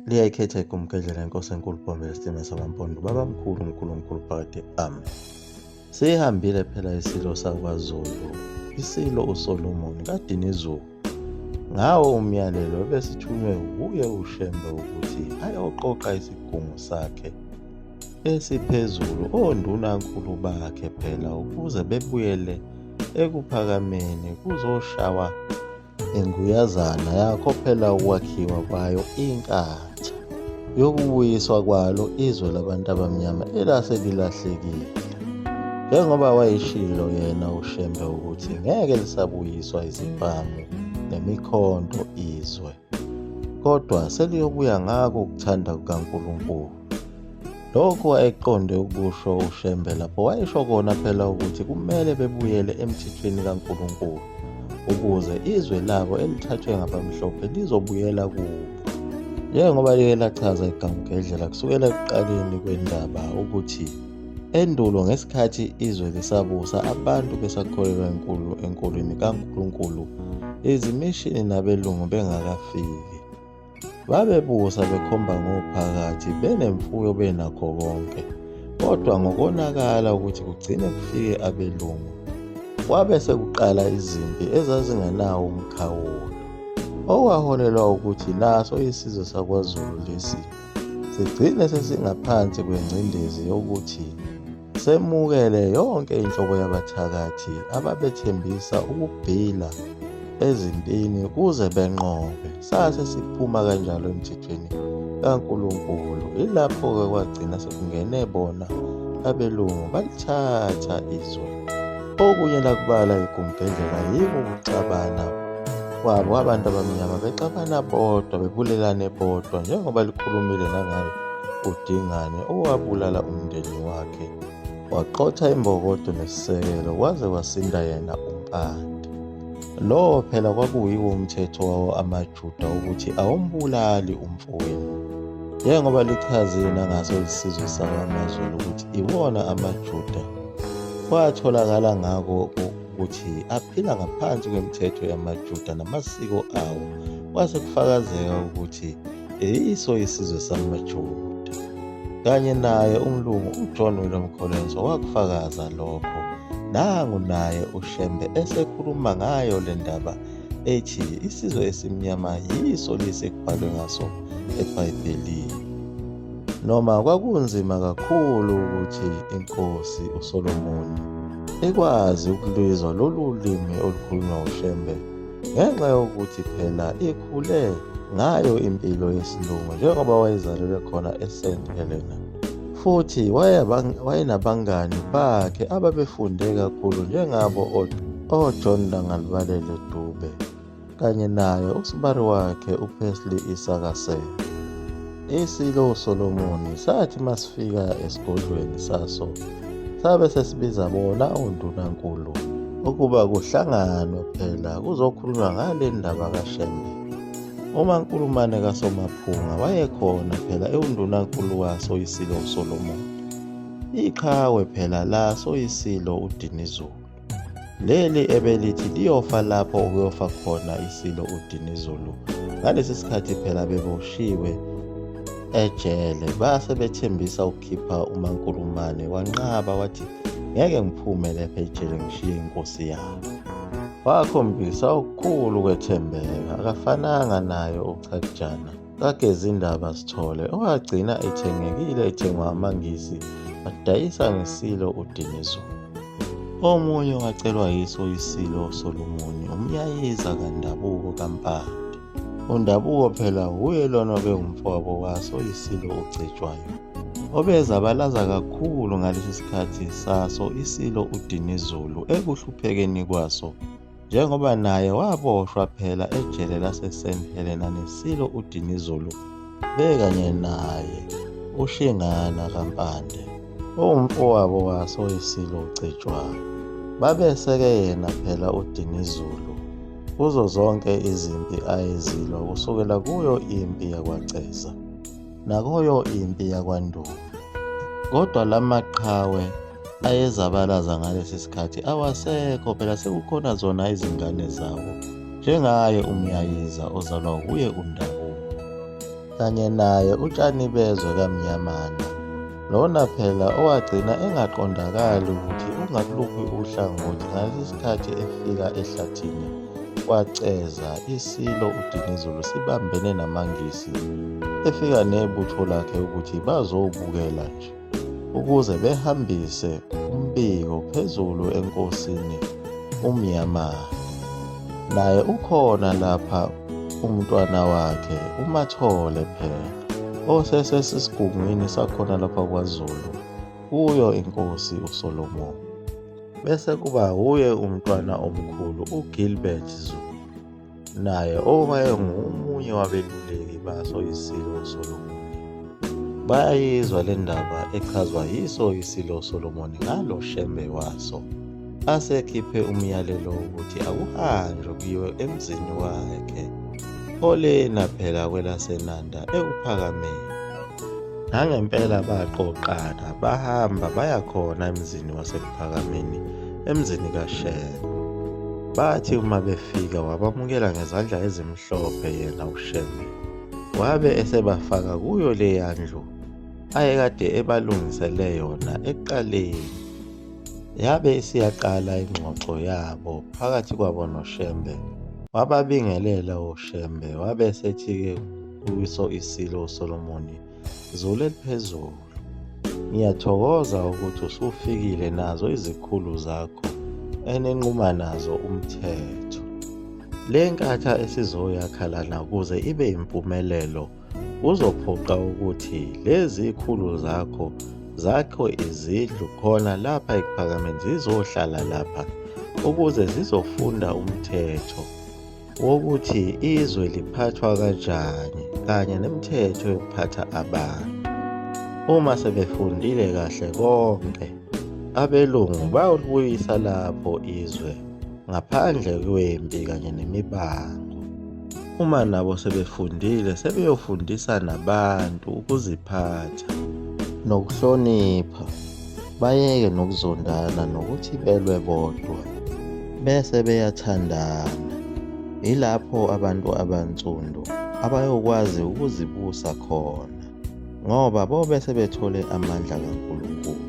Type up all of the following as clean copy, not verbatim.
Liyayikhetha igumgedlela inkosi enkulu Bhombe lesitima sabaMpondo babamkhulu mkhulu mkhulu phakade amen. Sihambile phela isilo sakwaZulu, isilo uSolomon kaDinizulu. Ngawo umyalelo ebesithunywe wuye uShembe ukuthi ayoqoqa isigungu sakhe esiphezulu ondunankulu bakhe phela ukuze bebuyele ekuphakameni kuzoshawa Inguyazana yakho phela ukwakhiwa kwayo inkatha yokubuyiswa kwalo izwe labantu abamnyama elase lilahlekile. Njengoba wayeshilo yena uShembe ukuthi ngeke lisabuyiswa izibhamu nemikhonto izwe, kodwa seliyobuya ngako ukuthanda kukaNkulunkulu. Lokhu wayeqonde ukusho uShembe lapho wayesho kona phela ukuthi kumele bebuyele emthethweni kaNkulunkulu ukuze izwe labo elithathwe ngabamhlophe lizobuyela kubo. Njengoba like lachaza iGamgedlela kusukela ekuqaleni kwendaba ukuthi endulo ngesikhathi izwe lisabusa abantu besakholelwa enkulu enkolweni kaNkulunkulu izimishini nabelungu bengakafiki. Babebusa bekhomba ngophakathi benemfuyo benakho konke kodwa ngokonakala ukuthi kugcine kufike abelungu kwabe sekuqala izimpi ezazingenawo umkhawulo okwaholelwa ukuthi naso isizwe sakwaZulu lesi sigcine sesingaphansi kwengcindezi yokuthi Semukele yonke inhlobo yabathakathi ababethembisa ukubhila ezimpini kuze benqobe. Sase siphuma kanjalo emthethweni kaNkulunkulu. Ilapho-ke kwagcina sekungene bona abelungu balithatha izwe. Okunye lakubala igumgedlela yiko ukuxabana kwabo abantu abamnyama bexabana bodwa bebulelane bodwa njengoba likhulumile nangaye uDingane owabulala umndeni wakhe waqotha imbokodo nesisekelo kwaze kwasinda yena uMpande. Lowo phela kwakuyiwo umthetho wawo amaJuda ukuthi awumbulali umfowenu. Njengoba lichazile nangaso isizwe sawo amaZulu ukuthi iwona amaJuda kwatholakala ngako ukuthi aphila ngaphansi kwemithetho yamaJuda namasiko awo kwase kufakazeka ukuthi Yiso isizwe samaJuda. Kanye naye umlungu uJohn William Colenso wakufakaza lokho. Nangu naye uShembe esekhuluma ngayo le ndaba ethi isizwe esimnyama yiso lesi ekubhalwe ngaso eBhayibhelini. Noma kwakunzima kakhulu ukuthi inkosi uSolomoni ikwazi ukulizwa lolu limi olukhulunywa uShembe ngenxa yokuthi phela ikhule ngayo impilo yesilungu njengoba wayezalelwe khona eSt Helena futhi wayenabangani bakhe ababefunde kakhulu njengabo oJohn Langalibalele Dube kanye naye usibari wakhe uPesley Isakasele. Isilo uSolomoni sathi masifika esigodlweni saso sabe sesibiza bona ondunankulu ukuba kuhlanganwe phela kuzokhulunywa ngale ndaba kaShembe. UMankulumane kaSomaphunga wayekhona phela ewundunankulu waso isilo uSolomoni. Iqhawe phela laso isilo uDinizulu. Leli ebelithi liyofa lapho okuyofa khona iSilo uDinizulu. Ngalesi sikhathi phela beboshiwe ejele base bethembisa ukukhipha uMankulumane wanqaba wathi ngeke ngiphume lapha ejele ngishiye inkosi yami. Wakhombisa okukhulu ukwethembeka akafananga naye uChakijana. KaGezindaba Sithole owagcina ethengekile ethengwa amaNgisi adayisa ngeSilo uDinizulu. Omunye owacelwa yiso iSilo uSolomoni uMnyayiza kaNdabuko kaMpande. UNdabuko phela wuye lona obengumfowabo waso iSilo uCetshwayo obezabalaza kakhulu ngalesi sikhathi saso iSilo uDinizulu ekuhluphekeni kwaso Njengoba naye waboshwa phela ejele lase-St Helena neSilo uDinizulu bekanye naye uShingana kaMpande owumfowabo waso iSilo uCetshwayo. Babeseke yena phela uDinizulu kuzo zonke izimpi ayezilwa kusukela kuyo impi yakwaCeza nakuyo impi yakwaNduna. Kodwa lamaqhawe ayezabalaza ngalesi sikhathi awasekho phela sekukhona zona izingane zawo njengaye uMyayiza ozalwa wuye uNdabuko. Kanye naye uTshanibezwe kaMnyamana, lona phela owagcina engaqondakali ukuthi ungakuluphi uhlangothi ngalesi sikhathi efika ehlathini kwaCeza iSilo uDinizulu sibambene namaNgisi efika nebutho lakhe ukuthi bazobukela nje ukuze behambise umbiko phezulu enkosini uMnyamana. Naye ukhona lapha umntwana wakhe uMathole phela osesesigungwini sakhona lapha kwaZulu kuyo inkosi uSolomon. Bese kuba wuye umntwana omkhulu uGilbert Zulu naye owayengomunye wabeluleki baso iSilo uSolomon. Bayayizwa le ndaba echazwa yiso iSilo uSolomon ngalo Shembe waso asekhiphe umyalelo wokuthi akuhanjwe kuyiwe emzini wakhe olena phela kwelaseNanda eKuphakameni. Nangempela baqoqana bahamba baya khona emzini waseKuphakameni, emzini kaShembe. Bathi uma befika wabamukela ngezandla ezimhlophe yena uShembe. Wabe esebafaka kuyo leya ndlu ayekade ebalungisele yona ekuqaleni. Yabe isiyaqala ingxoxo yabo phakathi kwabo noShembe. Wababingelela uShembe wabe esethi-ke kuso iSilo uSolomoni, Zulu eliphezulu, ngiyathokoza ukuthi usufikile nazo izikhulu zakho eninquma nazo umthetho. Le nkatha esizoyakha lana ukuze ibe impumelelo Kuzophoqa ukuthi lezi khulu zakho zakho izindlu khona lapha ekuphakameni zizohlala lapha ukuze zizofunda umthetho wokuthi izwe liphathwa kanjani kanye nemithetho yokuphatha abantu. Uma sebefundile kahle konke, abelungu bayolibuyisa lapho izwe ngaphandle kwempi kanye nemibango. Uma nabo sebefundile sebeyofundisa nabantu ukuziphatha nokuhlonipha, bayeke nokuzondana nokuthi belwe bodwa bese beyathandana. Yilapho abantu abansundu abayokwazi ukuzibusa khona ngoba bobe sebethole amandla kaNkulunkulu.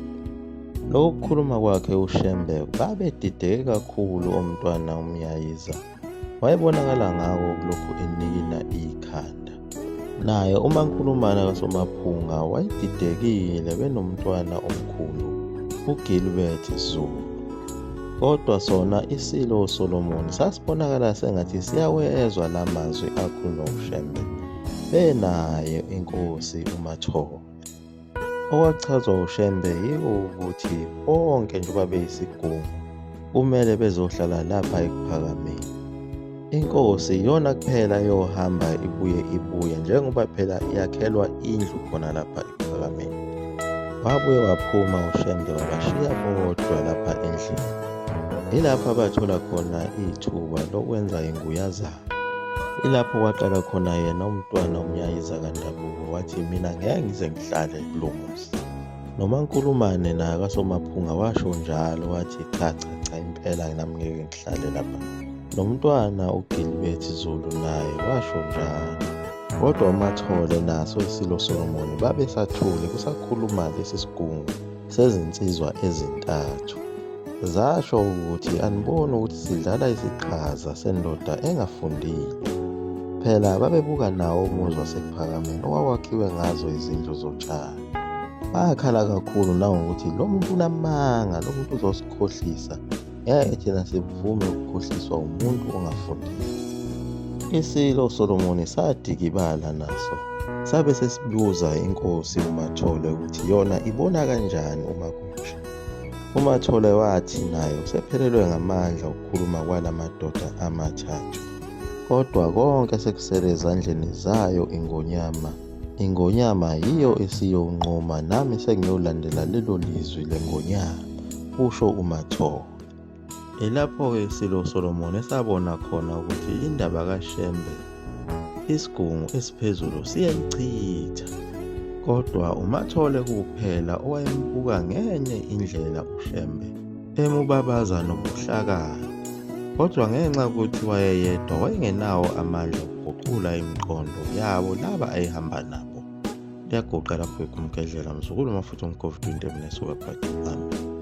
Lokhu kukhuluma kwakhe uShembe babedideke kakhulu oMntwana uMyayiza. Wayebonakala ngako ukulokhu enikina ikhanda. Naye uMaNkulumane kaSomaphunga wayedidekile benomntwana omkhulu uGilbert Zulu. Kodwa sona iSilo uSolomon sasibonakala sengathi siyawezwa la mazwi akhulunywa uShembe benaye inkosi uMathole. Okwachazwa uShembe yiko ukuthi bonke njengoba beyisigungu kumele bezohlala lapha ekuphakameni. Inkosi iyona kuphela eyohamba ibuye ibuye njengoba phela yakhelwa indlu khona lapha ekuphakameni. Wabuye waphuma uShembe wabashiya bodwa lapha endlini. Yilapho abathola khona ithuba lokwenza inguyazana. Ilapho kwaqala khona yena umntwana uMnyayiza kaNdabuko wathi mina ngeke ngize ngihlale kulo muzi. NoMaNkulumane naye kaSomaphunga washo njalo wathi cha cha cha impela nami ngeke ngihlale lapha. Nomntwana uGilbert Zulu naye washo njalo. Kodwa uMathole naso iSilo Solomon babesathule kusakhuluma lesi sigungu sezinsizwa ezintathu. Zasho ukuthi aniboni ukuthi sidlala isiqhaza sendoda engafundile. Phela babebuka nawo umuzi waseKuphakameni owawakhiwe ngazo izindlu zotshani. Bakhala kakhulu nangokuthi lo muntu unamanga, lo muntu uzosikhohlisa. Ngeke thina sivume ukukhohliswa umuntu ongafundile. Isilo uSolomoni sadikibala naso sabe sesibuza inkosi uMathole ukuthi yona ibona kanjani uma kunje. UMathole wathi naye usephelelwe ngamandla ukukhuluma kwala madoda amathathu. Kodwa konke sekusele ezandleni zayo iNgonyama. Ingonyama yiyo esiyonquma nami sengiyolandela lelo lizwi leNgonyama, kusho uMathole. Ilapho-ke iSilo uSolomon esabona khona ukuthi indaba kaShembe isigungu esiphezulu siyayichitha. Kodwa uMathole kuphela owayembuka ngenye indlela uShembe, emubabaza nobuhlakani. Kodwa ngenxa yokuthi wayeyedwa wayengenawo amandla okuguqula. ukulawula imiqondo yabo laba ayehamba nabo. Liyaguqa lapho igumgedlela mzukulu mafutha umgovu 20 mnesuka phakathi.